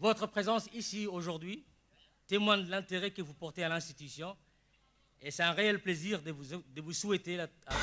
Votre présence ici aujourd'hui témoigne de l'intérêt que vous portez à l'institution et c'est un réel plaisir de vous souhaiter à tous la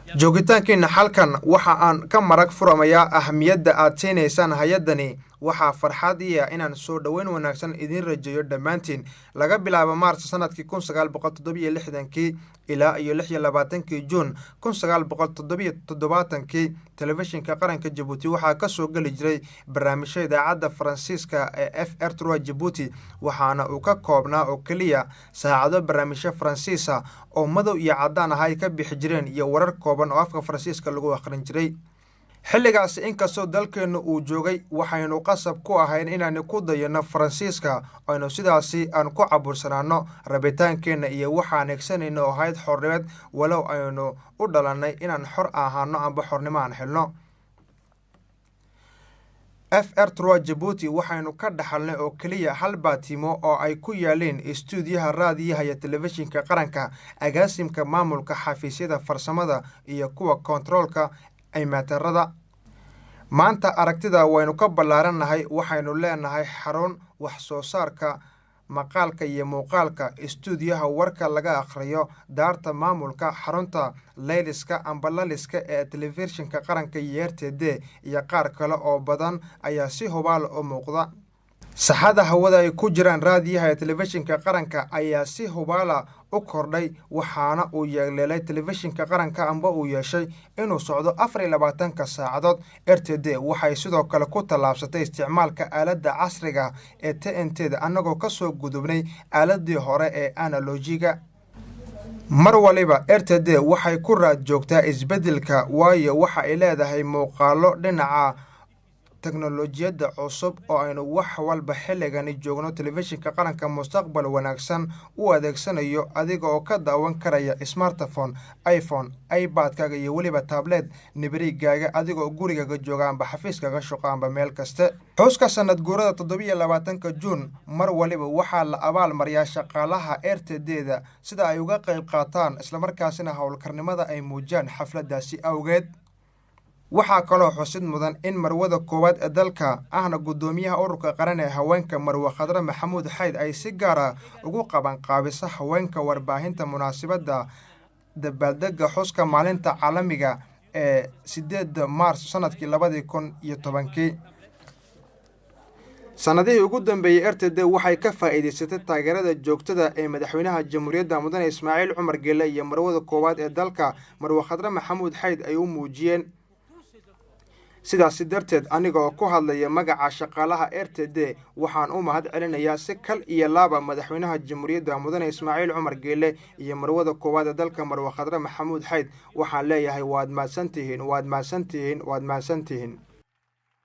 bienvenue. Joogitaankiina halkan waxa aan ka marag furamayaa ahamiyadda aad siinaysaan hay-addani. Waxaa farxad iya inaan soo dhoweyn wanaagsan idiin rajeeyo dhammaantiin. Laga bilaabo Maars sanadkii 1967-kii ilaa iyo 26-kii Juun 1977-kii, Telefishinka Qaranka Jabuuti waxaa kasoo geli jiray barnaamijyo idaacadda Faransiiska ee FR trois Jabuuti, waxaana uu ka koobnaa oo keliya saacado barnaamijyo Faransiisa oo madow iyo caddaan ah ay ka bixi jireen iyo warar kooban oo afka Faransiiska lagu akhrin jiray xilligaasi. Inkastoo dalkeennu uu joogay, waxaynu qasab ku ahayn inaanu ku dayano Faransiiska, aynu sidaasi aan ku cabursanaano rabitaankeenna iyo waxaan higsanayno oo ahayd xornimeed, walow aynu u dhalannay inaan xor ahaano amba xornimo aan helno. FR trois Jabuuti waxaynu ka dhaxalnay oo keliya hal bâtiment oo ay ku yaaleen istuudiyaha raadiyaha iyo telefishinka qaranka, agaasimka maamulka, xafiisyada farsamada iyo kuwa kontaroolka aymatarada. Maanta aragtida waynu ka ballaarannahay. Waxaynu leenahay xarun wax soo saarka maqaalka iyo muuqaalka, istuudiyaha warka laga akhriyo, daarta maamulka, xarunta layliska amba laliska ee telefishinka qaranka iyo RTD iyo qaar kale oo badan ayaa si hubaal u muuqda. Saxada hawada ay ku jiraan raadiyaha ee telefishinka qaranka ayaa si hubaala u kordhay, waxaana uu yeeleelay telefishinka qaranka amba uu yeeshay inuu socdo 24-ka saacadood. RTD waxay sidoo kale ku tallaabsatay isticmaalka aaladda casriga ee TNT da, annagoo kasoo gudubnay aaladii hore ee analogue-ga. Mar waliba RTD waxay ku raad joogtaa isbeddelka, waayo waxa ay leedahay muuqaalo dhinaca teknolojiyadda cusub oo aynu wax walba xilligani joogno telefishinka qaranka mustaqbal wanaagsan u adeegsanayo, adiga oo ka daawan karaya smartphone, iPhone, iPad-kaaga iyo weliba tablet numérique-gaaga, adigoo gurigaaga jooga amba xafiiskaga shaqo amba meel kaste. Xuska sanad guurada 27-ka Juun, mar waliba waxaa la abaal mariyaa shaqaalaha RTD da sida ay uga qayb qaataan islamarkaasina howlkarnimada ay muujiyaan xafladaasi awgeed. Waxaa kaloo xusid mudan in marwada koowaad ee dalka, ahna guddoomiyaha ururka qaran ee haweenka, Marwe Khadre Maxamuud Xayd, ay si gaara ugu qabanqaabiso haweenka warbaahinta munaasabadda dabaaldega xuska maalinta caalamiga ee 8-da Maars sanadkii 2010-kii. Sanadihii ugu dambeeyey, RTD waxay ka faa'iidaysatay taageerada joogtada ee madaxweynaha jamhuuriyadda, Mudane Ismaaciil Cumar Geele, iyo marwada koowaad ee dalka, Marwe Khadre Maxamuud Xayd, ay u muujiyeen. Sidaasi darteed, aniga oo ku hadlaya magaca shaqaalaha RTD, waxaan u mahad celinayaa si kal iyo laaba madaxweynaha jamhuuriyadda, Mudane Ismaaciil Cumar Geele, iyo marwada koowaad ee dalka, Marwe Khadre Maxamuud Xayd. Waxaan leeyahay: waad mahadsantihiin, waad mahadsantihiin, waad mahadsantihiin.